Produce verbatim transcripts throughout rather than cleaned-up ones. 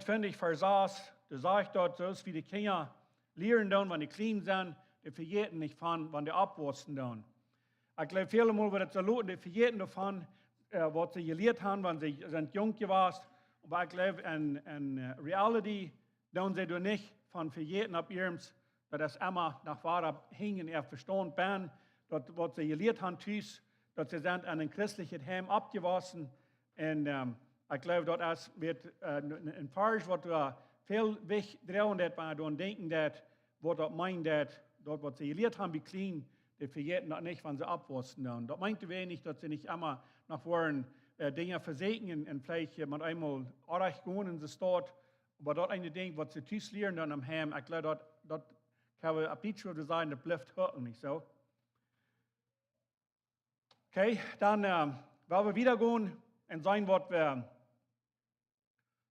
twintich, Varsch sas, doa sajcht daut, soo aus wie de Kjinja lieren doonen, wan dee kjlien sent, dee vejäten nich von, wan dee oppwaussen doonen. Ekj jleew, väle Mol woat et soo loten, dee vejäten doavon, äh, waut see jelieet haben, wan see sent junk jewast. Oba ekj jleew, en, en, äh, reality doonen see doa nich von vejäten opp iernst. Daut es emma noch wada hinjen äa Vestaunt benn, daut waut see jelieet haben tus, daut see sent en een christlichet Heim oppjewossen. Un, ähm, ekj jleew, daut es, woat, äh, een, een Varsch, waut doa väl Jewicht droagen deit, wan eena doaraun denkjen deit, waut daut meent, daut, daut waut see jelieet haben bie kjlien, dee vejäten daut nich, wan see oppwaussen doonen. Daut meent doawäajen nich, daut see nich emma noch woaren, äh, Dinja vesieekjen un, un veleicht, äh, mau eemol orrajcht gonen en de Staut, oba daut eene Dinkj, waut see tus lieren doonen em Heim, ekj jleew, daut, daut kjenn wie opp Dietsch wudden sajen, daut blift hocken, nich soo? Okay, dan, äh, woa wie wieda gonen un seenen, waut wie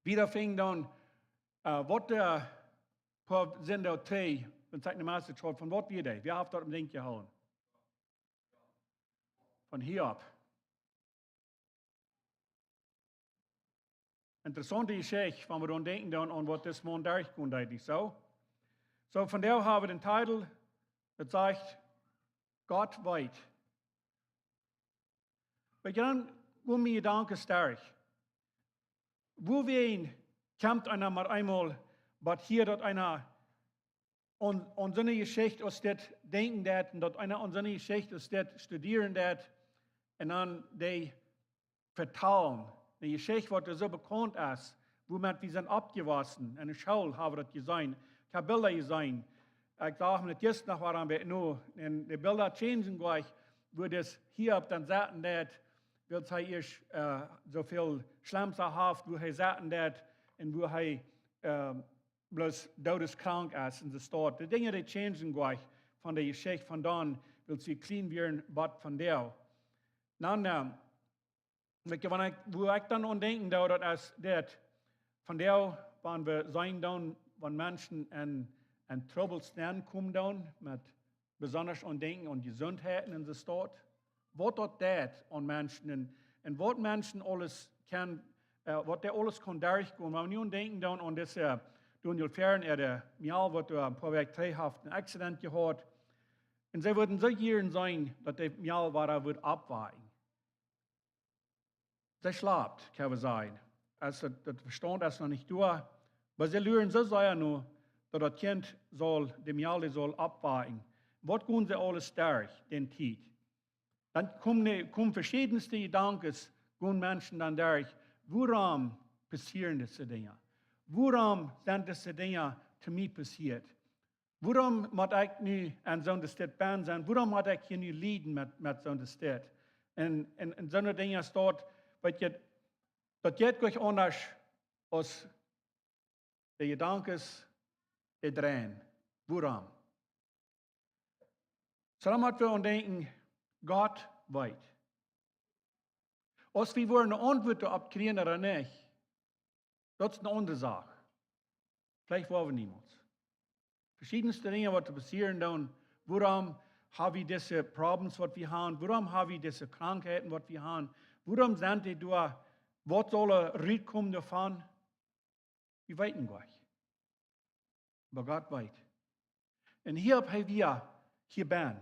wieda finjen dan, äh, waut de poa Sindach trigj, wan see ne Message haud, von waut wia dee? Wäa haft daut em Denkj jehoolen? Von Hiob. Interessaunte Jeschicht, wan wie dan denkjen dan aun waut dis Maun derchgonen deed, nich soo? Soo, vondoag hab wie dän Titel, daut sajcht, Gott weet. Weetst, dan gonen miene Jedanken derch. Wuarom kjemt eena mau eemol, waut hia daut eena aun, aun soone Jeschicht aus dit denkjen deit, un daut eena aun soone Jeschicht aus dit studieren deit, un dan dee vetalen. Ne Jeschicht, waut soo bekaunt es, wuamet wie sent oppjewossen. En de School hab wie daut jeseenen. Ekj hab Bilda jeseenen. Ekj sach mie daut jistren noch wada aun bie nu. Un de Bilda changen jlikj, woo daut Hiob dan sitten deit, wiels hee ieescht, äh, soo väl Schlems haft, woo hee sitten deit un woo hee, äh, bloos doodeskrank es en de Staut. De Dinja, dee changen jlikj von de Jeschicht von dan, wiels wie kjlien wieren, waut von dee. Dan, äh, weetst, wan ekj, woo ekj dan aun denkjen doo, daut es dit. Vondoag, wan wie seenen dan, wan Menschen en, en Trubbels nenkomen dan, met besonda aun denkjen aun Jesundheit en de Staut. Waut daut deit aun Menschen un, un waut Menschen aules kaun, äh, waut dee aules kaun derchgonen. Wan wie nu denkjen dan aun dise, äh, Daniel Fern, äh, de Mejal, waut doa een poa Wäakj trigj haft een Accident jehaut. Un see wudden soo jieren seenen, daut de Mejal wada wudd oppwaken. See schlapt, kjenn wie sajen. Aus daut, daut Vestaunt es noch nich doa, oba see luren soo sea no, daut daut Kjint saul, de Mejal saul oppwaken. Waut gonen see aules derch, dän Tiet? Dan komen, komen veschiedenste Jedanken, gonen Menschen dan derch. Wuarom passieren dise Dinja? Wuarom sent dise Dinja to mie passieet? Wuarom mott ekj nu aun soone Städ benn sennen? Wuarom mott ekj hia nu lieden met, met soone Städ? Un, un, un soone Dinja es daut, weetst, daut jeit nich aundasch aus de Jedanken, dee dreien. Wuarom? Soo dan mott wie aun denkjen, Gott weet. Aus wie woaren ne Auntwuat doaropp kjrieen ooda nich, daut es ne aundre Sach. Veleicht woa wie niemols. Veschiedenste Dinja, waut doa passieren dan, wuarom hab wie dise Problems, waut wie haben? Wuarom hab wie dise Krankheiten, waut wie haben? Wuarom sent dee doa? Waut saul rutkomen doavon? Wie weeten nich. Oba Gott weet. Un hia opp hee wia, hia benn.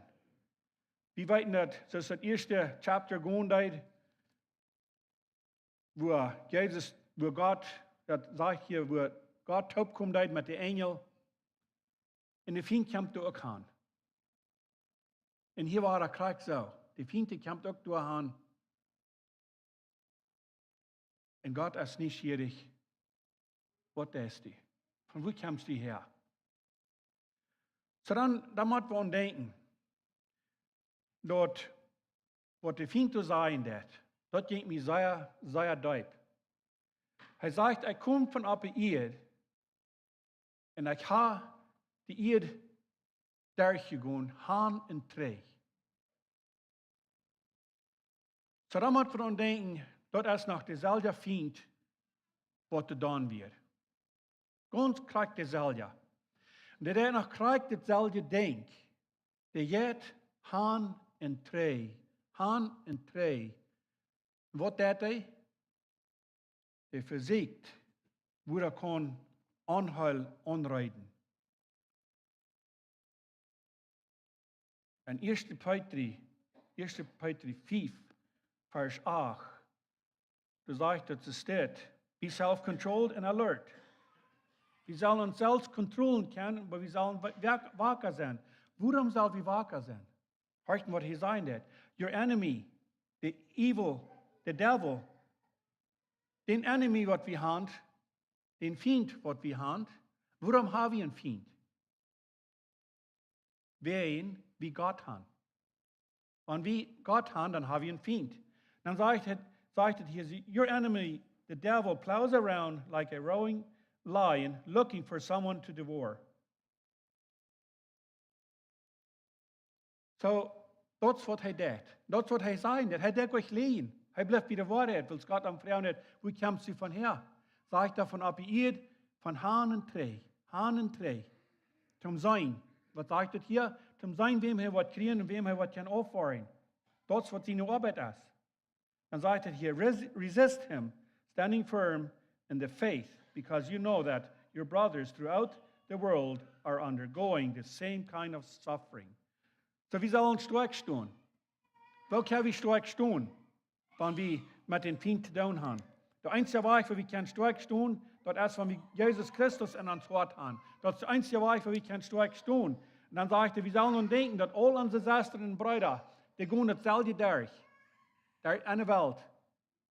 Wie weeten daut, soo aus daut ieeschte Chapter gonen deed, woo Jesus, woo Gott, daut sajcht hia, woo Gott toopkomen deed met de Enjel. Un de Fient kjemt doa uk aun. Un hia wia daut krakjt soo. De Fient kjemt uk doa aun. Un Gott es nieschierich. Waut deist du? Von wua kjemst du häa? Soo dan, dan mott wie aun denkjen, daut waut de Fient doa sajen deed, daut jinkj mie sea, sea deep. Hee sajcht, ekj kom von oppe Ieed un ekj hab de Ieed derchjegonen, han un trigj. Soo dan mott wie aun denkjen, daut es noch deeselwja Fient, waut doa dan wia. Gaunz krakjt deeselwja. Un dee deed noch krakjt dautselwje Dinkj. Dee jeit han un trigj, han un trigj. Waut deit hee? Hee vesieekjt woo daut kaun Aunheil aunreeden. En 1. Petrus, 1. Petrus 5, Varsch 8, doa sajcht et, es dit: "Be self-controlled and alert." Wie sellen ons selfst kontrollieren kjennen, oba wie sellen wa-, wak-, waka sennen. Wuarom sell wie waka sennen? Horcht waut hee sajen deit. Your enemy, the evil, the devil, dän Enemy waut wie haben, dän Fient waut wie haben. Wuarom haben wie een Fient? Wäajen wie Gott haben. Wan wie Gott haben, dan haben wie een Fient. Dan sajcht et, sajcht et hia: "Your enemy, the devil, prowls around like a roaring lion looking for someone to devour." Soo, daut es waut hee deit. Daut es waut hee sajen deit. Hee deit nich läajen. Hee blift bie de Woarheit, wiels Gott am froagen deit: "Wua kjemst du von häa?" Sajcht hee: "Von oppe Ieed, von han un trigj, han un trigj." Toom seenen. Waut sajcht et hia? Toom seenen, wäm hee waut kjrieen un wäm hee waut kaun aufwoaren. Daut es waut siene Oabeit es. Dan sajcht et hia: "Res-, resist him, standing firm in the faith, because you know that your brothers throughout the world are undergoing the same kind of suffering." Soo, wie sellen stoakj stonen. Woo kjenn wie stoakj stonen, wan wie met dän Fient to doonen haben? De eensje Wajch, woo wie kjennen stoakj stonen, daut es, wan wie Jesus Christus en ons Hoat haben. Daut es de eensje Wajch, woo wie kjennen stoakj stonen. Un dan sajcht et, wie sellen nu denkjen, daut aul onse Sestren un Breeda, dee gonen daut selwje derch. Doa en de Welt.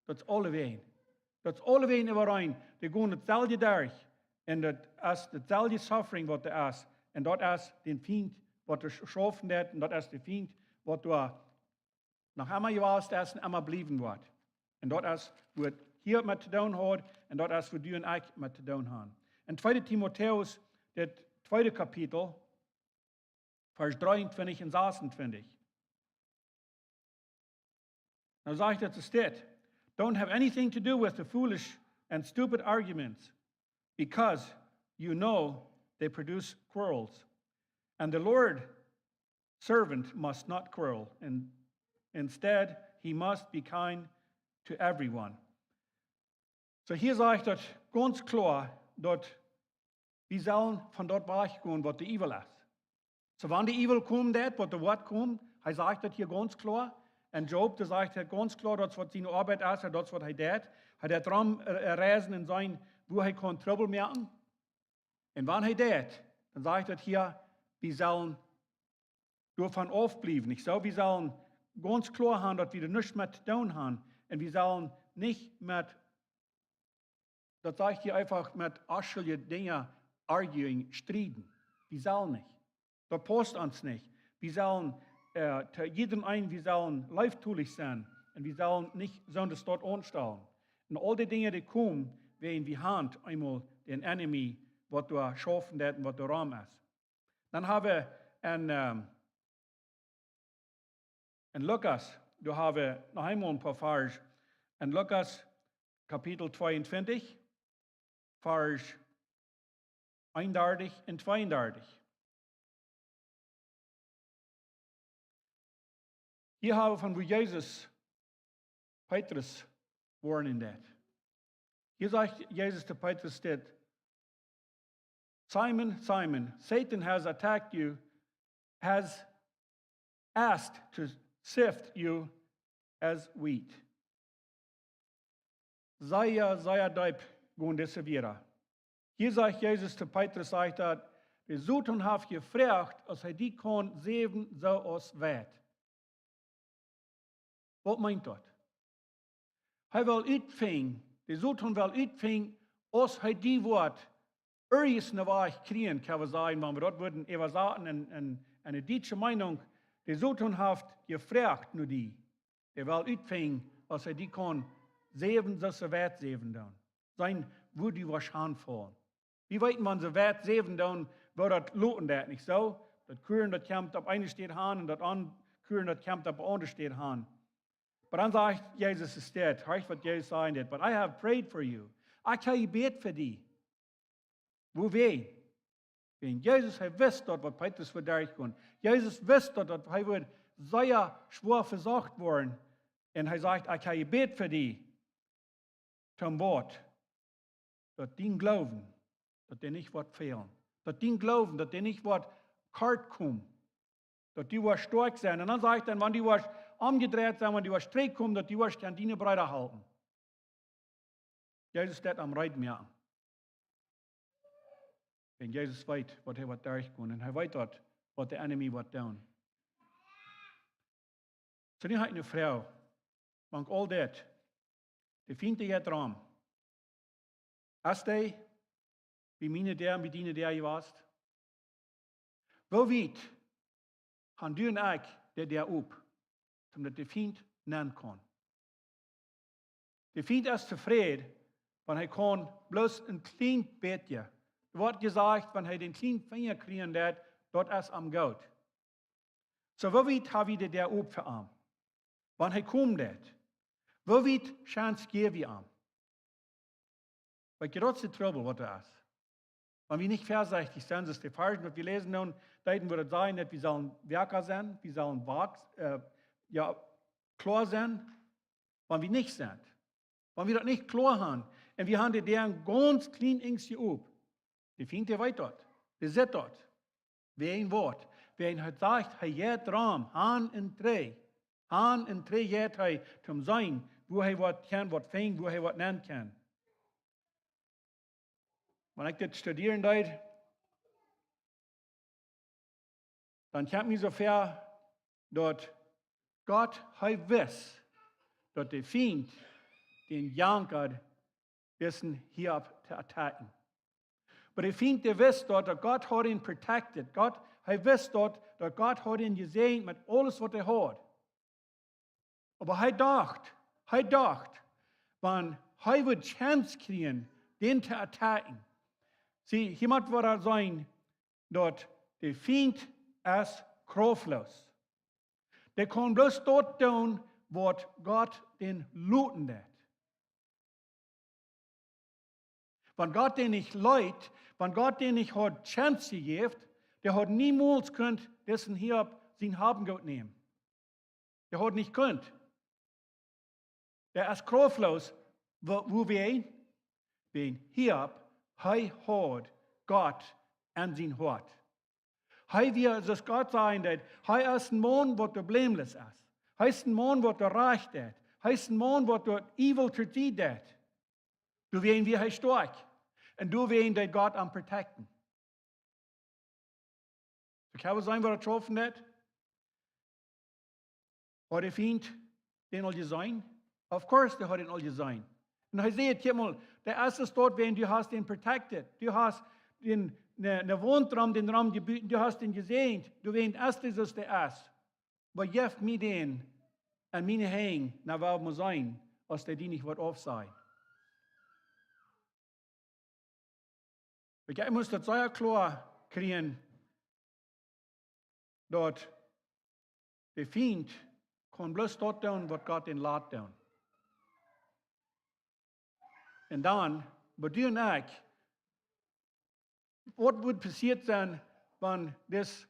Daut es aulewäajen. Daut es aulewäajen äwareen. Dee gonen daut selwje derch. Un daut es daut selwje suffering waut doa es. Un daut es dän Fient waut doa sch-, schaufen deit. Un daut es de Fient waut doa noch emma jewast es un emma bliewen woat. Un daut es waut hia met to doonen haft. Un daut es waut du un ekj met to doonen haben. En 2. Timotäus, daut tweede Kapitel, Varsch 23 un 26. Dan sajcht et, es dit: "Don't have anything to do with the foolish and stupid arguments, because you know they produce quarrels. And the Lord servant must not quarrel, and instead he must be kind to everyone." Soo, hia sajcht et gaunz kloa, daut wie sellen von daut wajchgonen waut de Evil es. Soo, wan de Evil komen deit, waut doa woat komen, hee sajcht daut hia gaunz kloa. En Job, doa sajcht et gaunz kloa, daut es waut siene Oabeit es, un daut es waut hee deit. Hee deit rom, äh, reisen un seenen, wua hee kaun Trubbel moaken. Un wan hee deit, dan sajcht et hia, wie sellen doavon aufbliewen, nich soo? Wie sellen gaunz kloa haben, daut wie doa nuscht met to doonen haben. Un wie sellen nich met, daut sajcht hia eefach, met onschuldje Dinja arguing, strieden. Wie sellen nich. Daut pausst ons nich. Wie sellen, äh, to jiedrem eenen, wie sellen leeftolich sennen. Un wie sellen nich soo de Staut aunstalen. Un aul dee Dinja, dee komen, wäajen wie haben eemol dän Enemy, waut doa schaufen deit un waut doa rom es. Dan haben wie en, ähm, en Lukas, doa haben wie noch eemol een poa Varsch. En Lukas Kapitel 22, Varsch 31 un 32. Hia haben wie von woo Jesus Petrus woarnen deit. Hia sajcht Jesus to Petrus dit: "Simon, Simon, Satan has attacked you, has asked to sift you as wheat." Sea, sea deep gonen dise Wieed. Hia sajcht Jesus to Petrus, sajcht daut: "De Soton haft jefroacht, aus hee die kaun säwen, soo aus Weit." Waut meent daut? Hee well utfinjen, de Soton well utfinjen, aus hee die woat irjent een Wajch kjrieen, kjenn wie sajen, wan wie daut wudden äwasaten en, en, en de dietsche Meinunk: "De Soton haft jefroacht no die." Hee well utfinjen, aus hee die kaun säwen, soo aus Weit säwen doonen. Seenen, wua du woascht hanfaulen. Wie weeten, wan see Weit säwen doonen, woo daut loten deit, nich soo? Daut Kuarn, daut kjemt opp eene Städ han un daut an-, Kuarn, daut kjemt opp eene aundre Städ han. Oba dan sajcht Jesus, es dit, horcht waut Jesus sajen deit: "But I have prayed for you." Ekj hab jebät fa die. Wuarom? Wiels Jesus, hee wist daut, waut Petrus wudd derchgonen. Jesus wist daut, daut hee wudd sea schwoa vesocht woaren. Un hee sajcht: "Ekj hab jebät fa die." Toom waut? daut dien Gloowen, daut dee nich woat fälen. Daut dien Gloowen, daut dee nich woat kort komen. Daut du woascht stoakj sennen. Un dan sajcht hee, wan du woascht omjedreit sennen, wan du woascht trigjkomen, daut du woascht aun diene Breeda halpen. Jesus deit am reed moaken. Un Jesus weet, waut hee woat derchgonen. Un hee weet daut, waut de enemy woat doonen. Soo, nu hab ekj eene Froag. Wan aul dit, de Fient jeit rom. Es dee bie miene Däa un bie diene Däa jewast? Woo wiet han du un ekj de Däa op, soo daut de Fient nenn kaun? De Fient es tofräd, wan hee kaun bloos een kjlien bät. Woat jesajcht, wan hee dän kjlienen Finja kjrieen deit, daut es am goot. Soo, woo wiet ha wie de Däa op fa am? Wan hee komen deit, woo wiet Chance jäw wie am? Weetst, daut es de Trubbel, waut doa es. Wan wie nich väasechtich sent, es de Varschen, waut wie läsen doonen, deeden wie daut sajen, daut wie sellen woak sennen, wie sellen wak, äh, jo, kloa sennen, wan wie nich sent. Wan wie daut nich kloa han, un wie han de Däa gaunz kjlien eensje op. De Fient, dee weet daut. Dee sitt daut. Wäajen waut? Wäajen hee sajcht, hee jeit rom, han un trigj. Han un trigj jeit hee, toom seenen, woo hee waut kaun, waut finjen, woo hee waut nämen kaun. Wan ekj dit studieren deed, dan kjeem mie soo väa, daut Gott, hee wist, daut de Fient dän jankad, disen Hiob to attacken. Oba de Fient, dee wist daut, daut Gott haud am protected. Gott, hee wist daut, daut Gott haud am jesäajent met aules, waut hee haud. Oba hee docht, hee docht, wan hee wudd Chance kjrieen, dän to attacken. See, hia mott wie seenen, daut de Fient es kraftloos. Dee kaun bloos daut doonen, waut Gott dän loten deit. Wan Gott dän nich leet, wan Gott dän nich haud Chance jejäft, dee haud niemols kunt disen Hiob sien Haben Goot nämen. Dee haud nich kunt. Dee es kraftloos, woo, woo wäajen? Wäajen Hiob, hee haud Gott aun sien Hoat. Hee wia, soo aus Gott sajen deed, hee es een Maun, waut doa blameless es. Hee es een Maun, waut doa rajcht deit. Hee es een Maun, waut doa evil to die deit. Doawäajen wia hee stoakj. Un doawäajen deed Gott am protecten. Soo, kjenn wie seenen, waut daut schaufen deit? Haud de Fient dän aul jeseenen? Of course, dee haud dän aul jeseenen. Un hee säd, kjikj mol, dee es doa, wäajen du hast dän protected. Du hast dän, ne, ne Waunt rom, dän rom jebut, du hast dän jesäajent. Doawäajen es dee soo aus dee es. Oba jeff mie dän aun miene Henj, dan woa wie seenen, aus dee die nich woat aufsajen. Oba ekj mott daut sea kloa kjrieen, daut de Fient kaun bloos daut doonen, waut Gott am lat doonen. Un dan, waut doo ekj, waut wudd passieet sennen, wan dis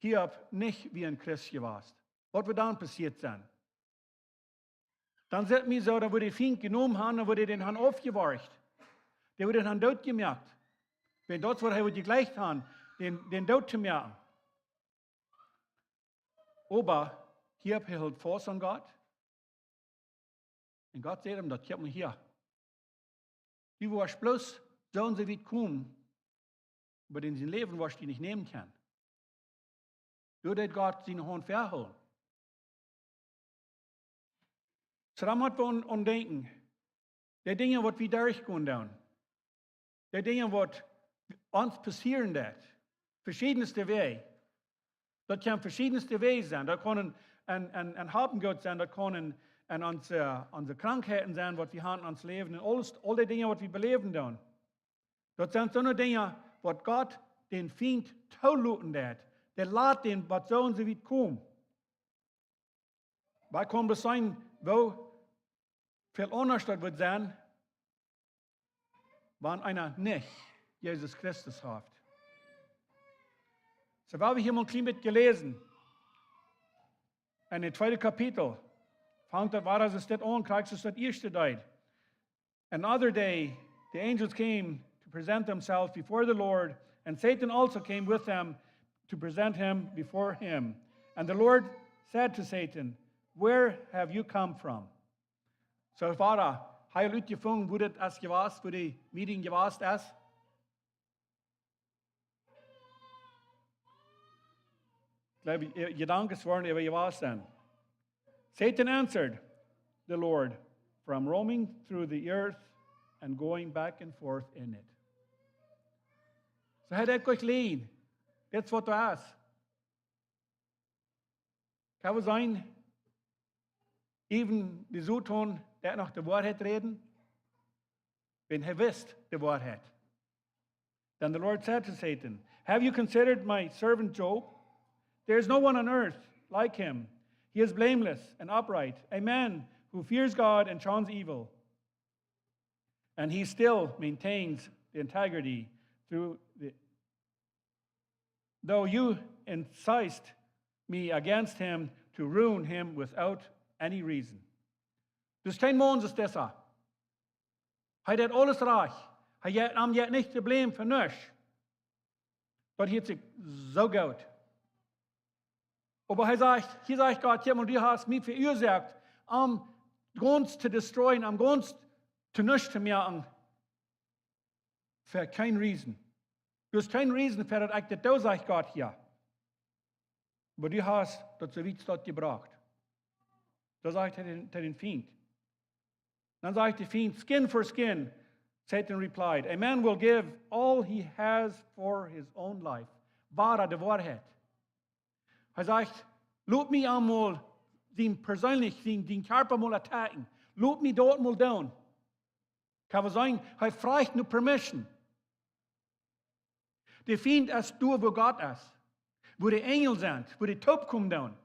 Hiob nich wia een Christ jewast? Waut wudd dan passieet sennen? Dan sitt mie soo, dan wudd de Fient jenomen haben, dan wudd hee dän haben aufjeworcht. Dee wudd dän haben doot jemoakt. Wiels daut, waut hee wudd jejlikjt haben, dän, dän doot to moaken. Oba Hiob, hee hilt faust aun Gott. Un Gott säd am daut: Kjikj mol hia. Du woascht bloos soo un soo wiet komen, oba dän sien Läwen woascht du nich nämen kjennen. Doa deed Gott siene Haunt väahoolen. Soo, dan mott wie aun, aun denkjen, de Dinja, waut wie derchgonen doonen, de Dinja, waut ons passieren deit, veschiedenste Wäaj. Daut kaun veschiedenste Wäaj sennen. Daut kaun een, een, een, een Haben Goot sennen, daut kaun een, een onse, onse Krankheiten sennen, waut wie haben en ons Läwen, un aules, aul de Dinja, waut wie beläwen doonen. Daut sent soone Dinja, waut Gott dän Fient toloten deit. Dee lat dän waut soo un soo wiet komen. Wie kjennen beseenen, woo väl aundasch daut woat sennen, wan eena nich Jesus Christus haft. Soo, wie haben hia mol een kjlien bät jeläsen. En daut tweede Kapitel fangt daut wada, aus daut aun, krakjt soo aus daut ieeschte deed. Another day, The angels came to present themselves before the Lord, and Satan also came with them to present him before him. And the Lord said to Satan, "Where have you come from?" So wada, hee haud utjefungen, woo daut es jewast, woo de meeting jewast es. Ekj jleew, Jedanken woaren äwa jewast sennen. Satan answered the Lord, "From roaming through the earth and going back and forth in it." So hee deed goot läsen. Dit es waut doa es. Kaun wie sennen, even de Soton, dee noch de Woarheit räden, wan hee wist de Woarheit. Then the Lord said to Satan, "Have you considered my servant Job? There is no one on earth like him. He is blameless and upright, a man who fears God and shuns evil. And he still maintains the integrity through the, though you incensed me against him to ruin him without any reason." Dus kjeen Maun es disa. Hee deed aules rajcht. Hee jeit, am jeit nich to blämen fa nuscht. Daut hieet sikj soo goot. Oba hee sajcht, hia sajcht Gott: "Kjikj mol, du hast mie veuasoakt, am gaunz to destroyen, am gaunz to nuscht to moaken. Fa kjeen reason. Du hast kjeen reason fa daut ekj dit doo," sajcht Gott hia. "Oba du hast daut soo wiet doa jebrocht." Daut sajcht hee to dän, to dän Fient. Dan sajcht de Fient: "Skin for skin," Satan replied. "A man will give all he has for his own life." Wada de Woarheit. Hee sajcht: "Lot mie am mol sien perseenlich, sien, sien Kjarpa mol attacken. Lot mie daut mol doonen." Kaun wie seenen, hee fruacht no permission. De Fient es doa, wua Gott es, wua de Enjel sent, wua dee toopkomen doonen.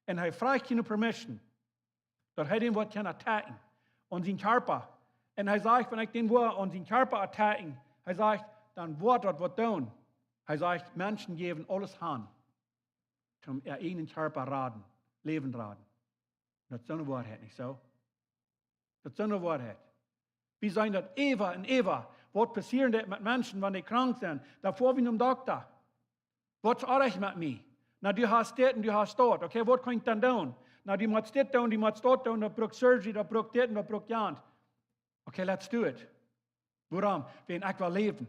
Un hee fruacht no permission, daut hee dän woat kjennen attacken aun sien Kjarpa. Un hee sajcht: "Wan ekj dän woa aun sien Kjarpa attacken," hee sajcht, "dan woat daut waut doonen." Hee sajcht: "Menschen jäwen aules han, om äa eejnen Kjarpa raden, Läwen raden." Daut es soone Woarheit, nich soo? Daut es soone Woarheit. Wie seenen daut äwa un äwa. Waut passieren deit met Menschen, wan dee krank sent? Dan foa wie nom Dokta. "Waut es oajch met mie?" "Na, du hast dit un du hast daut." "Okay, waut kaun ekj dan doonen?" "Na, du motst dit doonen, du motst daut doonen, daut brukt surgery, daut brukt dit un daut brukt jant." "Okay, let's do it." Wuarom? "Wan ekj well läwen."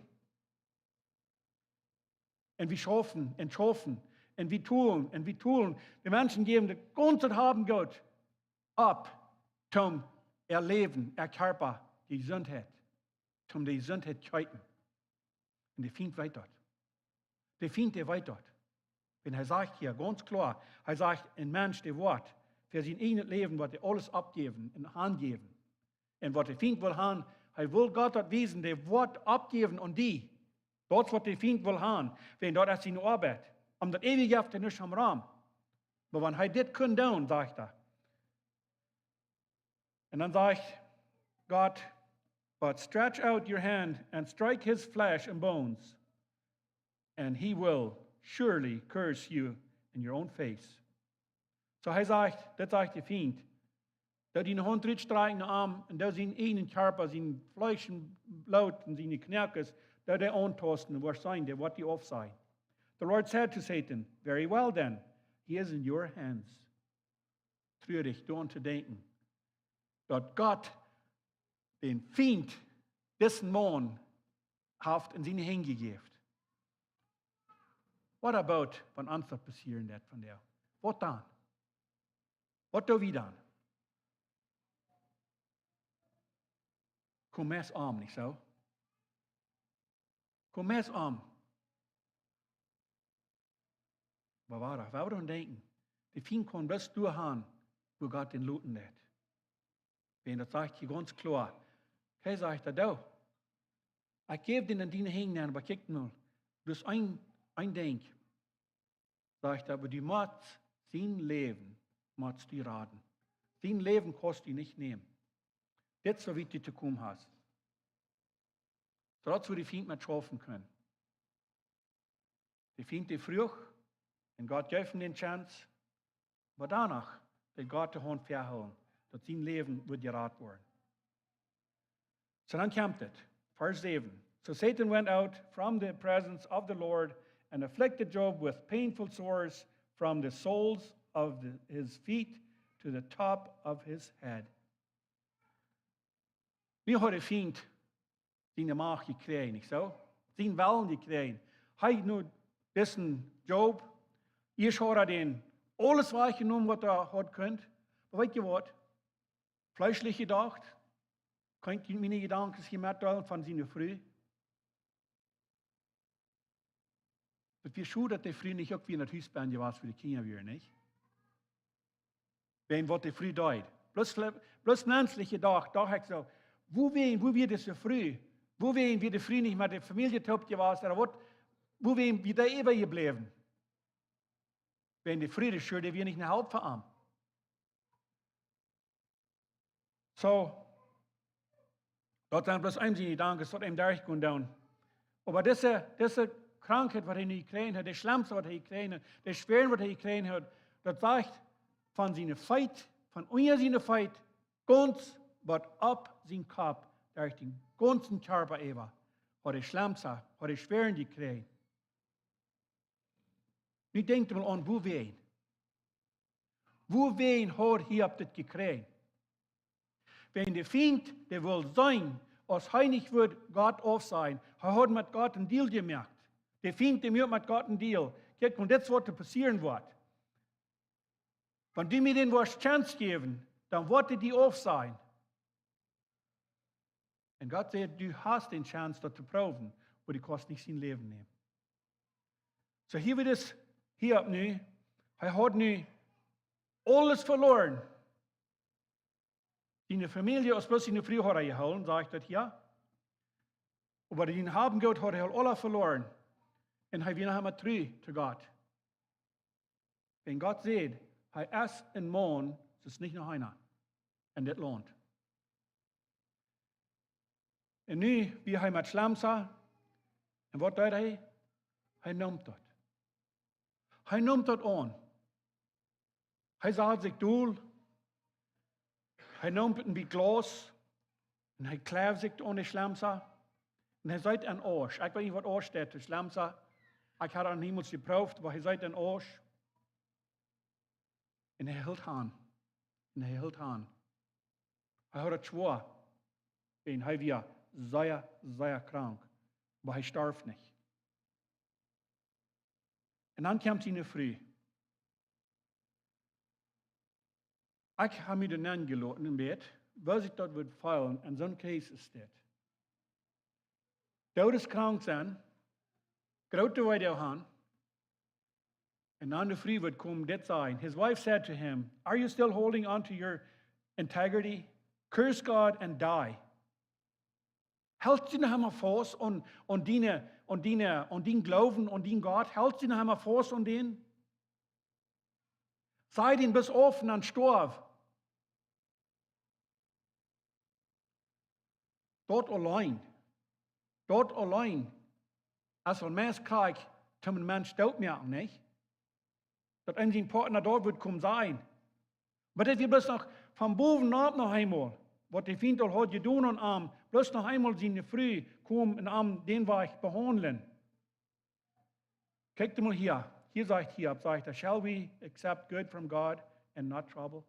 Un wie schaufen un schaufen un wie tolen un wie tolen. De Menschen jäwen daut gaunze Hab un Goot opp, om äa Läwen, äa Kjarpa, de Jesuntheit, om de Jesuntheit kjeepen. Un de Fient weet daut. De Fient, dee weet daut. Wan hee sajcht hia gaunz kloa, hee sajcht, een Mensch, dee woat fa sien eejnet Läwen, woat hee aules oppjäwen un hanjäwen. Un waut de Fient well han, hee well Gott daut wiesen, dee woat oppjäwen aun die. Daut es waut de Fient well han, wan daut es siene Oabeit. Om daut eewje jeft hee nuscht om rom. Oba wan hee dit kunn doonen, sajcht hee. Un dan sajcht Gott: "But stretch out your hand and strike his flesh and bones, and he will surely curse you in your own face." So hee sajcht, dit sajcht de Fient: "Doo diene Haunt rutstrakjen no am un doo sienen eejnen Kjarpa, sien Fleesch un Bloot un siene Knoakes, doo dee auntausten, un woascht seenen, dee woat die aufsajen." The Lord said to Satan: "Very well then, he is in your hands." Truarich doaraun to denkjen, daut Gott dän Fient, disen Maun, haft en siene Henj jejäft. What about, wan ons daut passieren deit vondoag? Waut dan? Waut doo wie dan? Komm meist om, nich soo? Komm meist om. Oba wada, wie woaren denkjen, de Fient kaun bloos doa han, wua Gott dän loten deit. Wan daut sajcht hia gaunz kloa. Hee sajcht daut: "Doo, ekj jäw dän en diene Henj nenn, oba kjikj mol, daut es een, een Dinkj." Sajcht hee: "Oba du motst sien Läwen, motst du raden. Sien Läwen kaust du nich nämen." Dit es woo wiet du to komen hast. Soo daut wie de Fient met schaufen kjennen. De Fient, dee fruach, un Gott jeef am dän Chance, oba doano deed Gott de Haunt väahoolen, daut sien Läwen wudd jerat woaren. So dan kjemt et. Vers säwen. So Satan went out from the presence of the Lord and afflicted Job with painful sores from the soles of the, his feet to the top of his head. Nu haud de Fient siene Macht jekjräajen, nich soo? Sienen Wellen jekjräajen. Hee nu, disen Job, hia haud hee dän aules wajchjenomen waut hee haud kunt. Oba weetst waut? Fleeschlich jedocht, kaun ekj miene Jedanken hia metdeelen von siene Fru. Daut wia schod daut de Fru nich uk wia en daut Hus benne jewast, wua de Kjinja wieren, nich? Wäajen waut de Fru deed. Bloos, fle- bloos menschlich jedocht, docht ekj soo, wuawäajen, wua wia dise Fru? Wuawäajen wia de Fru nich met de Famielje toop jewast, ooda waut, wuawäajen wia dee äwajebläwen? Wäajen de Fru, de Schult, dee wia nich ne Help fa am. So, daut sent bloos eenje Jedanken, waut eenem derchgonen doonen. Oba dise, dise Krankheit, waut hee nu jekjräajen haud, de Schlemsa, waut hee jekjräajen haud, de Schwäaren, waut hee jekjräajen haud, daut sajcht von siene Feet, von unja siene Feet, gaunz bat opp sienen Kopp, derch dän gaunzen Kjarpa äwa, haud hee Schlemsa, haud hee Schwäaren jekjräajen. Nu denkjt mol aun, wuawäajen. Wuawäajen haud Hiob dit jekjräajen? Wäajen de Fient, dee wull seenen, aus hee nich wudd Gott aufsajen. Hee haud met Gott een Deal jemoakt. De Fient, dee muak met Gott een Deal. Kjikj, wan dit waut to passieren woat. Wan du mie dän woascht Chance jäwen, dan woat hee die aufsajen. Un Gott säd, du hast dän Chance daut to proowen, oba du kaust nich sien Läwen nämen. So hia wia et, Hiob nu, hee haud nu aules veloaren. Siene Famielje, aus bloos siene Fru haud hee jehoolen, sajcht daut hia. Oba sien Hab un Goot haud hee aul aula veloaren. Un hee wia noch emma tru to Gott. Wan Gott sajcht, hee es een Maun, daut es nich noch eena en dit Launt. Un nu wia hee met Schlemsa. Un waut deed hee? Hee neem daut. Hee neem daut aun. Hee sad sikj dol. Hee neem een bät Glaus. Un hee kjleef sikj aun de Schlemsa. Un hee seet aun Osch. Ekj weet nich waut Osch deit, de Schlemsa. Ekj hab daut niemols jeprooft, oba hee seet aun Osch. Un hee hilt aun. Un hee hilt aun. Hee haud et schwoa. Un hee wia sea, sea krank. Oba hee storf nich. Un dan kjemt siene Fru. Ekj hab mie doa nenjeloten een bät, woo sikj daut wudd feelen en soon Case aus dit. Doodeskrank sennen, groote Weedoag haben, un dan de Fru wudd komen dit sajen. His wife said to him, "Are you still holding on to your integrity? Curse God and die." Helst du noch emma faust aun, aun diene, aun diene, aun dien Gloowen, aun dien Gott? Helst du noch emma faust aun dän? Saj dän bloos auf un dan stoaw. Daut auleen. Daut auleen. Es aul meist krakjt, toom een Mensch doot moaken, nich? Daut eenje Poatna doa wudd komen sajen. Oba daut wia bloos noch von bowen opp noch eemol, waut de Fient aul haud jedonen aun am, bloos noch eemol siene Fru komen un am dän Wajch behaundlen. Kjikj mol hia. Hia sajcht, hia sajcht hee, "Shall we accept good from God and not trouble?"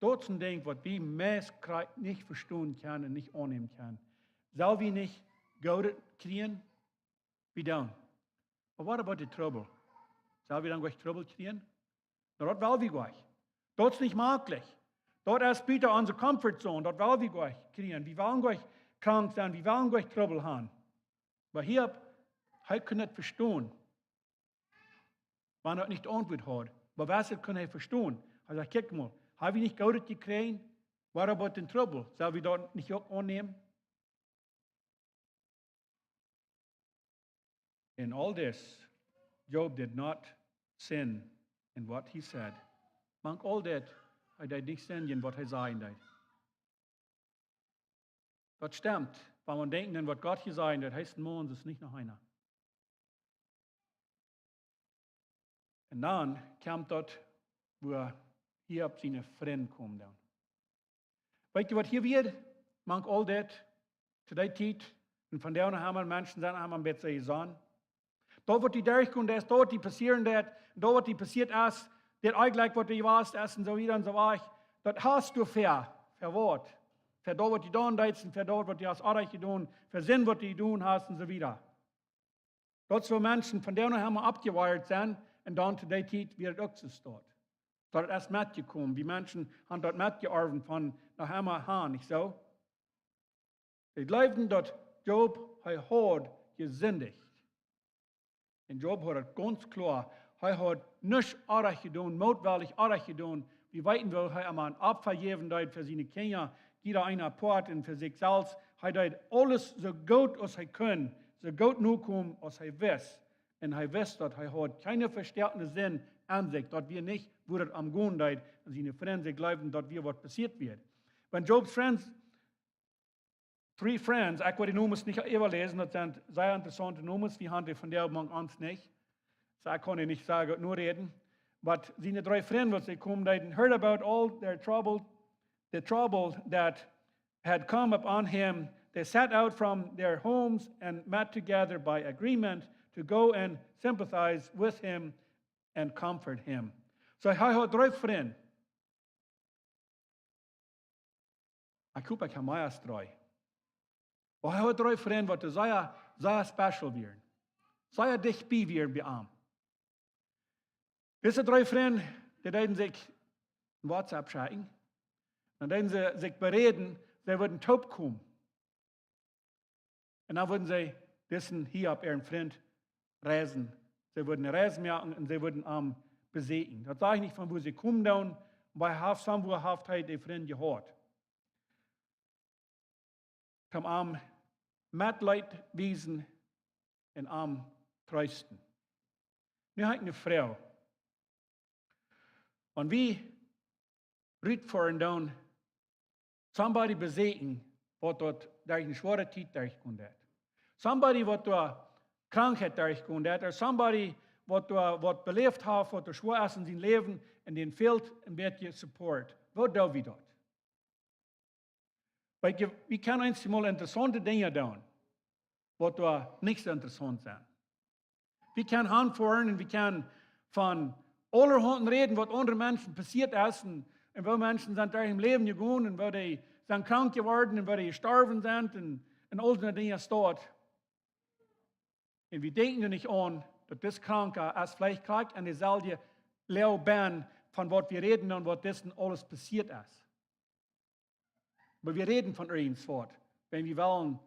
Daut es een Dinkj waut wie meist krakjt nich vestonen kjennen un nich aunnämen kjennen. Sell wie nich Goodet kjrieen? Wie dan? But what about the trouble? Sell wie dan jlikj Trubbel kjrieen? Na, daut well wie jlikj. Daut es nich maklich. Daut es buta onse comfort zone. Daut well wie jlikj kjrieen. Wie wellen jlikj krank sennen. Wie wellen jlikj Trubbel haben. Oba Hiob, hee kunn daut vestonen. Wan hee nich de Auntwuat haud. Oba waut kunn hee vestonen? Hee sajcht, "Kjikj mol, hab wie nich Goodet jekjräajen? What about the trouble? Sell wie daut nich uk aunnämen?" In all this, Job did not sin in what he said. Mank aul dit, hee deed nich sinden en waut hee sajen deed. Daut stemt, wan wie denkjen aun waut Gott jesajen deed, hee es een Maun, daut es nich noch eena. Un dan kjemt daut, wua Hiob siene Frind komen dan. Weet jie waut hia wia? Mank aul dit, to dee Tiet, un vondoag noch emma Menschen sent emma een bät jesonnen. Daut waut die derchkomen deed, daut waut die passieren deed, daut waut die passieet es, dit eejentlich waut die wast es un soo wieda un soo wieda. Daut hast du fa, fa waut? Fa daut waut du jedonen deist un fa daut waut du hast orrajcht jedonen, fa Sind waut du jedonen hast un soo wieda. Daut soo Menschen vondoag noch emma aufjewoagen sent un dan to dee Tiet wia et uk soo stoakj. Daut es metjekomen, wie Menschen haben daut metjeorwen von noch emma han, nich soo? Dee jleewden daut Job, hee haud jesindicht. Un Job haud et gaunz kloa, hee haud nuscht orrajcht jedonen, mootwellich orrajcht jedonen. Wie weeten woo hee emma een Opfa jäwen deed fa siene Kjinja, jieda eena apoat un fa sikj selfst. Hee deed aules soo goot aus hee kunn, soo goot nokomen aus hee wist. Un hee wist daut hee haud kjeene vestäakjende Sind aun sikj, daut wia nich woo daut am gonen deed. Un siene Frind, see jleewden daut wia waut passieet wia. Wan Job's friends, three friends, ekj woa dee Nomes nich äwaläsen, daut sent sea interessaunte Nomes, wie haben dee vondoag mank ons nich. Soo ekj kaun dee nich sea goot noräden. But siene dree Frind, waut see komen deeden, heard about all their trouble, the trouble that had come upon him. They set out from their homes and met together by agreement to go and sympathize with him and comfort him. Soo hee haud dree Frind. Ekj hop, ekj hab mea aus dree. Oba hee haud dree Frind, waut sea, sea special wieren. Sea dicht bie wieren bie am. Dise dree Frind, dee deeden sikj een WhatsApp schekjen. Dan deeden see sikj beräden, see wudden toopkomen. Un dan wudden see disen hia opp äaren Frind reisen. See wudden eene Reis moaken un see wudden am besieekjen. Daut saj ekj nich von wua see komen doonen, oba hee haft, somewhere haft hee dee Frind jehaut. Toom am Metleet wiesen un am treesten. Nu hab ekj eene Froag. Wan wie rutfoaren doonen, somebody besieekjen, waut doa derch eene schwoare Tiet derchjegonen es. Somebody, waut doa Krankheit derchjegonen es, or somebody, waut doa waut beläft haft, waut doa schwoa es en sien Läwen, un dän fält een bät Support. Woo doo wie daut? Weet jie, wie kjennen eemol interessaunte Dinja doonen, waut doa nich soo interessaunt sent. Wie kjennen hanfoaren un wie kjennen von aulahaunt räden, waut aundre Menschen passieet es un, un woo Menschen sent derch äa Läwen jegonen un woo dee sent krank jeworden un woo dee jestorwen sent un, un aul soone Dinja doa. Un wie denkjen doa nich aun, daut dis Kranka es veleicht krakjt en deeselwje Loag benn von waut wie räden un waut disen aules passieet es. Oba wie räden von irjentwaut, wan wie wellen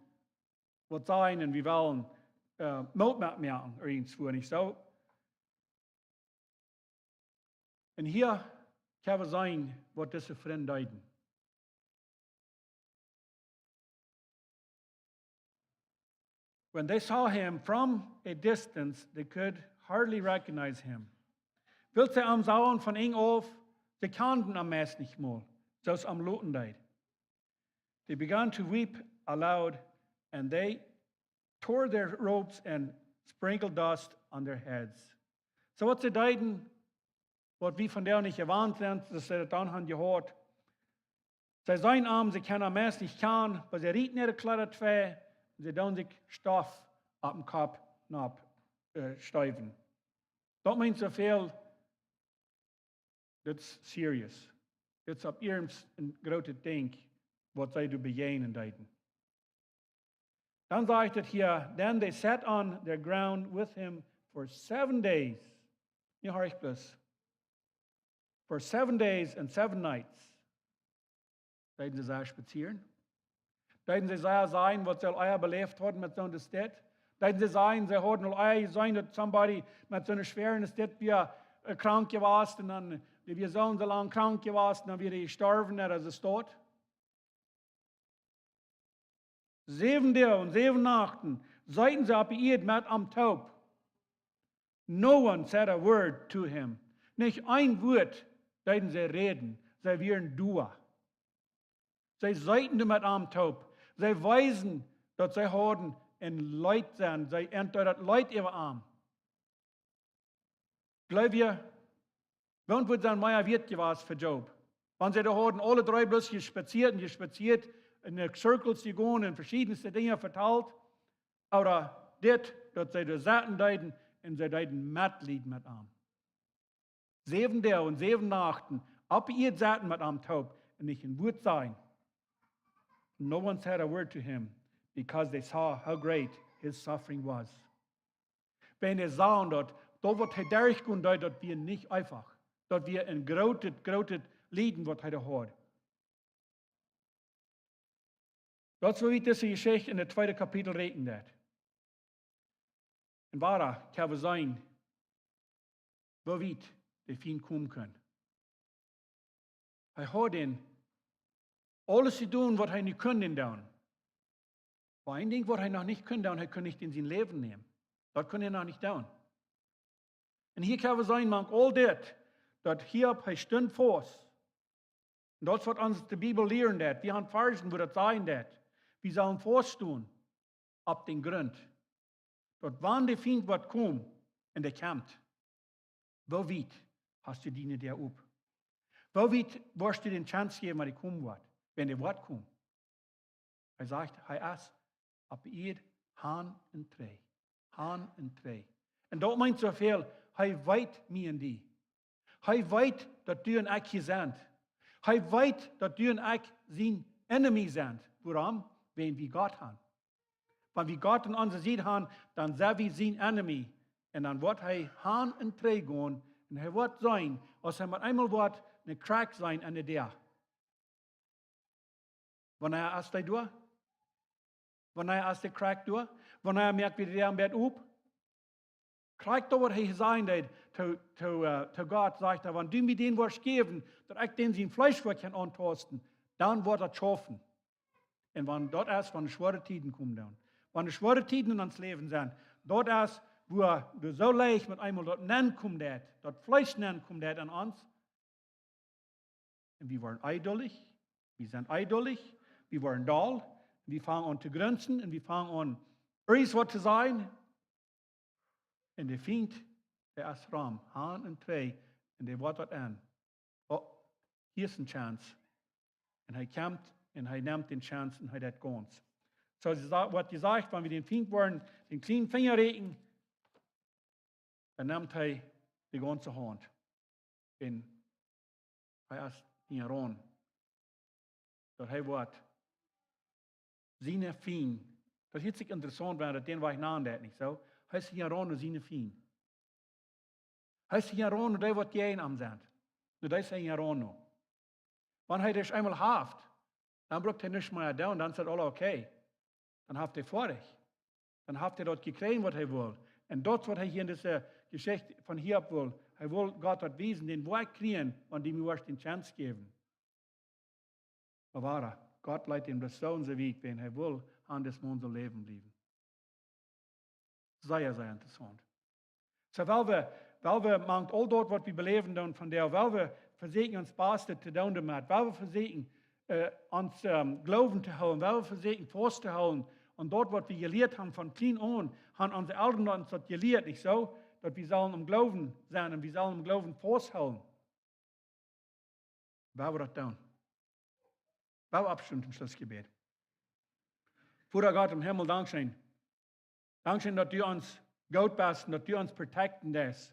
waut sajen un wie wellen, äh, Moot moaken irjentwua, nich soo? Un hia kjenn wie seenen, waut dise Frind deeden. When they saw him from a distance, they could hardly recognize him. Wiels see am sagen von enj auf, see kjanden am meist nich mol, soo aus am loten deed. They began to weep aloud, and they tore their robes and sprinkled dust on their heads. Soo waut see deeden, waut wie vondoag nich jewant sent, daut see daut dan haben jehaut. See seenen am, see kjennen am meist nich kjanen, oba see rieten äare Kjleeda twei un see doonen sikj Stoff opp dän Kopp nopp, äh, steewen. Daut meent soo väl, dit es serious. Dit es opp iernst een grootet Dinkj, waut see doa bejäajnen deeden. Dan sajcht et hia, then they sat on the ground with him for seven days. Nu horch bloos. For seven days and seven nights. Deeden see sea spazieren. Deeden see sea sajen, waut see aul ea beläft hauden met soon Tiet. Deeden see sajen, see hauden aul ea jeseenen, daut somebody met soone schwoare Tiet wia, äh, krank jewast un dan, dee wia soo un soo lang krank jewast un dan wia hee jestorwen, daut es daut. Säwen Doag un säwen Nachten seeten see opp de Ieed met am toop. No one said a word to him. Nich een Wuat deeden see räden. See wieren doa. See seeten doa met am toop. See weesen, daut see hauden een Leet sennen. See entwäda daut Leet äwa am. Jleew jie, waut wudd dan mea wieet jewast fa Job? Wan see doa hauden aule dree bloos jespaziat un jespaziat, en de Circles jegonen un veschiedne Dinja vetalt, ooda dit, daut see doa sitten deeden un see deeden Metleet met am. Säwen Doag un säwen Nachten oppe Ieed sitten met am toop un nich een Wuat sajen. No one said a word to him because they saw how great his suffering was. Wan dee sagen daut, daut waut hee derchgonen deed, daut wia nich eefach. Daut wia een grootet, grootet Lieden waut hee doa haud. Daut es woo wiet dise Jeschicht en daut tweede Kapitel räakjnen deit. Un wada kjenn wie seenen, woo wiet de Fient komen kunn. Hee haud dan aules jedonen waut hee nu kunn doonen. Oba een Dinkj waut hee noch nich kunn doonen, hee kunn nich en sien Läwen nämen. Daut kunn hee noch nich doonen. Un hia kjenn wie seenen, mank aul dit, daut Hiob, hee stunt faust. Un daut es waut ons de Bibel lieren deit. Wie haben Varzen, wua daut sajen deit. Wie sellen faust stonen opp dän Grunt. Daut wan de Fient woat komen un dee kjemt, woo wiet hast du diene Däa op? Woo wiet woascht du dän Chance jäwen, wan dee komen woat, wan dee woat komen? Hee sajcht, hee es oppe Ieed han un trigj. Han un trigj. Un daut meent soo väl, hee weet mie un die. Hee weet daut du un ekj hia sent. Hee weet daut du un ekj sien enemy sent. Wuarom? Wan wie Gott haben. Wan wie Gott aun onse Sied haben, dan sent wie sien enemy. Un dan woat hee han un trigj gonen. Un hee woat seenen, aus hee met eemol woat ne Krakj seenen aun de Däa. Wanea es dee doa? Wanea es de Krakj doa? Wanea moak wie de Däa een bät op? Krakjt daut waut hee sajen deed to, to, äh, to Gott, sajcht hee, wan du mie dän woascht jäwen, daut ekj dän sien Fleesch woa kjennen auntausten, dan woat daut schaufen. Un wan daut es, wan de schwoare Tieden komen dan. Wan de schwoare Tieden en ons Läwen sent, daut es, wua du soo leicht met eemol daut nenkomen deist, daut Fleesch nenkomen deist aun ons, un wie woaren eedolich, wie sent eedolich, wie woaren doll, un wie fangen aun to grunzen, un wie fangen aun irjent waut to sajen. Un de Fient, dee es rom, han un trigj, un dee woat daut aun. Oh, hia es ne Chance. Un hee kjemt, un hee nemt dän Chance, un hee deit gaunz. Soo, see sa-, woat jesajcht, wan wie dän Fient woaren, dän kjlienen Finja räakjen, dan nemt hee de gaunze Haunt. Un hee es hia rom. Daut hee woat siene Fient. Daut hieet sikj interessaunt, wan daut dän Wajch nanen deit, nich soo? Hee es hia rom no siene Fient. Hee es hia rom no dee waut jäajen am sent. No dee es hee hia rom no. Wan hee daut eemol haft, dan brukt hee nuscht mea doonen, dan es daut aul okay. Dan haft hee foadich. Dan haft hee daut jekjräajen waut hee wull. Un daut es waut hee hia en dise Jeschicht von Hiob wull. Hee wull Gott daut wiesen, dän woa ekj kjrieen, wan du mie woascht dän Chance jäwen. Oba wada, Gott leet am bloos soo un soo wiet, wan hee wull aun dis Maun sien Läwen bliewen. Sea, sea interessaunt. Soo, well wie, well wie mank aul daut waut wie beläwen doonen vondoag, well wie vesieekjen ons Bastet to doonen doamet, well wie vesieekjen, äh, ons, ähm, Gloowen to hoolen, well wie vesieekjen faust to hoolen aun daut waut wie jelieet haben von kjlien aun, haben onse Elren ons daut jelieet, nich soo? Daut wie sellen em Gloowen sennen un wie sellen em Gloowen faust hoolen. Well wie daut doonen? Well wie oppstonen toom Schlussjebäd? Voda Gott em Himmel, dankscheen. Dankscheen daut du ons goot best un daut du ons protecten deist.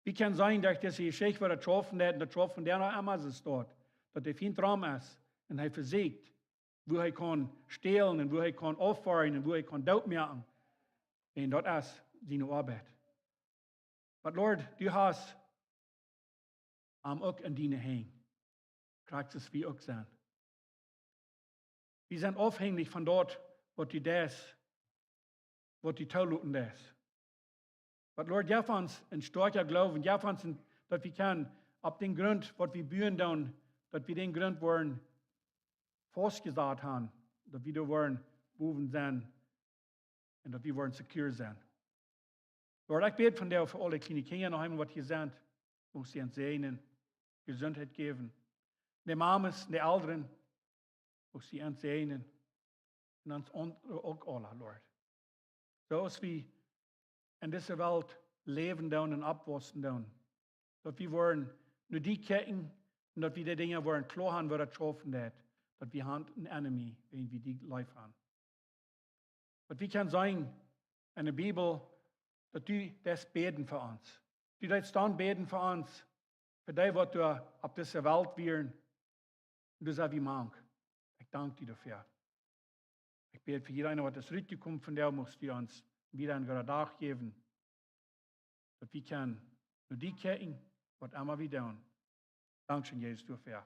Wie kjennen seenen derch dise Jeschicht, woo daut schaufen deit un daut schauft vondoag noch emma soo doa, daut de Fient rom es un hee vesieekjt, woo hee kaun stälen un woo hee kaun auffoaren un woo hee kaun dootmoaken. Un daut es siene Oabeit. But Lord, du hast am uk en diene Henj. Krakjt soo aus wie uk sent. Wie sent aufhenjich von daut waut du deist, waut du toloten deist. But Lord, jeff ons een stoakja Gloowen, jeff ons een, daut wie kjennen opp dän Grunt waut wie buen doonen, daut wie dän Grunt woaren faustjesat haben, daut wie doa woaren bowen sennen un daut wie woaren secure sennen. Lord, ekj bäd vondoag fa aule kjliene Kjinja noch eemol waut hia sent, mucht du see säajnen, Jesuntheit jäwen. De Mames, de Elren, mucht du see säajnen. Un ons aun-, uk aule, Lord. Soo aus wie en dise Welt läwen doonen un oppwaussen doonen, daut wie woaren no die kjikjen, Un daut wie de Dinja woaren kloa haben, woo daut schaufen deit. Daut wie haben een enemy, wäajen wie dee leef haben. Daut wie kjennen seenen enne Bibel, daut du deist bäden fa ons. Du deist dan bäden fa ons, fa dee waut doa opp dise Welt wieren. Un du sajchst, wie mank. Ekj dank die doafäa. Ekj bäd fa jieda eena waut es rutjekomen vondoag, muchst du ons wada een gooden Dach jäwen. Daut wie kjennen no die kjikjen, waut emma wie doonen. Dankscheen, Jesus, doafäa.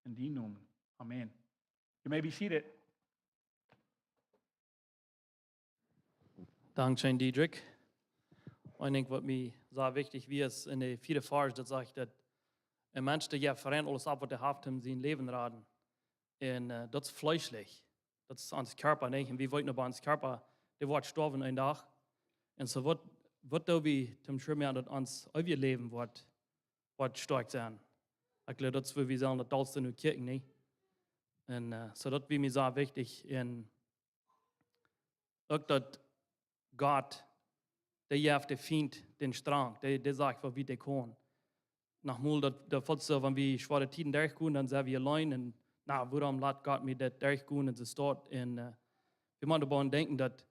En dienen Nomen. Amen. You may be seated. Dankscheen, Diedrich. Een Dinkj waut mie sea wichtich wia, es en de vieede Varsch, daut sajcht daut een Mensch, dee jeft fa aules opp waut hee haft, om sien Läwen raden. Un äh, daut es fleeschlich. Daut es ons Kjarpa, nich? Un wie weeten opp ons Kjarpa, dee woat stoawen een Dach. Un soo waut, waut doo wie toom sure moaken daut ons eewjet Läwen woat, woat stoakj sennen? Ekj jleew daut es woo wie sellen daut aulsdo no kjikjen, nich? Un äh, soo daut wia mie sea wichtich. Un uk daut Gott, dee jeft dän Fient dän Strang, dee, dee sajcht waut wie dee kjennen. Nochmol, daut, daut felt soo, wan wie schwoare Tieden derchgonen, dan sent wie auleen un, na, wuarom lat Gott mie dit derchgonen un soo staut. Un äh, wie motten doaraun denkjen daut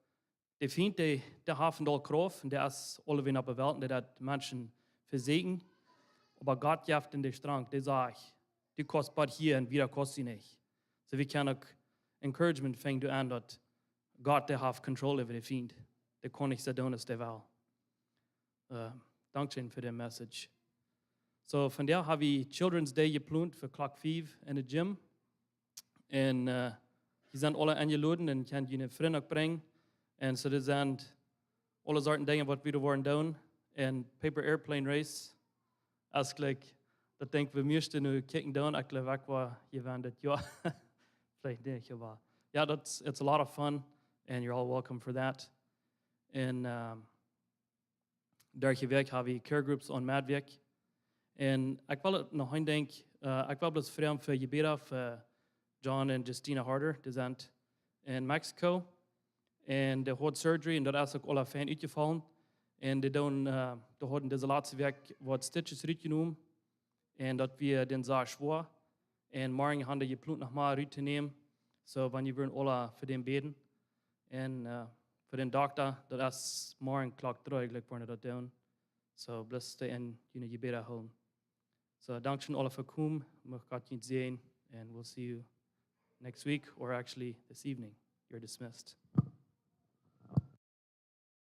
de Fient, dee, dee haft aul Krauft un dee es aulawäajen opp de Welt un dee deit Menschen vesieekjen. Oba Gott jeft am dän Strang, dee sajcht, du kaust bat hia un wieda kaust du nich. Soo wie kjennen uk Encouragement finjen doaraun daut Gott, dee haft Control äwa dän Fient. Dee kaun nich soo doonen aus dee well. Äh, dankscheen fa de Message. Soo, vondoag hab wie Children's Day jeplont fa Klock fief en de Gym. Un äh, jie sent aule enjeloden un kjennen june Frind uk brinjen. Un soo, doa sent aule Sorten Dinja waut wie doa woaren doonen. Un Paper Airplane Race, es jlikj, daut denkj wie mieeschte no kjikjen doonen. Ekj jleew ekj woa hia sennen dit Joa. Veleicht nich, oba jo, that's, it's a lot of fun and you're all welcome for that. Un ähm, derch de Wäakj hab wie Care Groups aun Medwäakj. Un ekj well noch een Dinkj, äh, ekj well bloos froagen fa Jebäda fa John un Justina Harder, dee sent en Mexiko. Un dee haud surgery un daut es uk aula fein utjefollen. Un dee doonen, äh, dee hauden dise latste Wäakj waut stitches rutjenomen. Un daut wia dan sea schwoa. Un morjen haben dee jeplont noch mol ruttonämen. Soo, wan jie wellen aula fa dän bäden. Un äh, fa dän Dokta, daut es morjen Klock dree, jlikj, woaren daut doonen. Soo, bloos stay en june Jebäda hoolen. Soo, dankscheen aule fa komen. Mucht Gott junt säajnen. And we'll see you next week, or actually this evening. You're dismissed.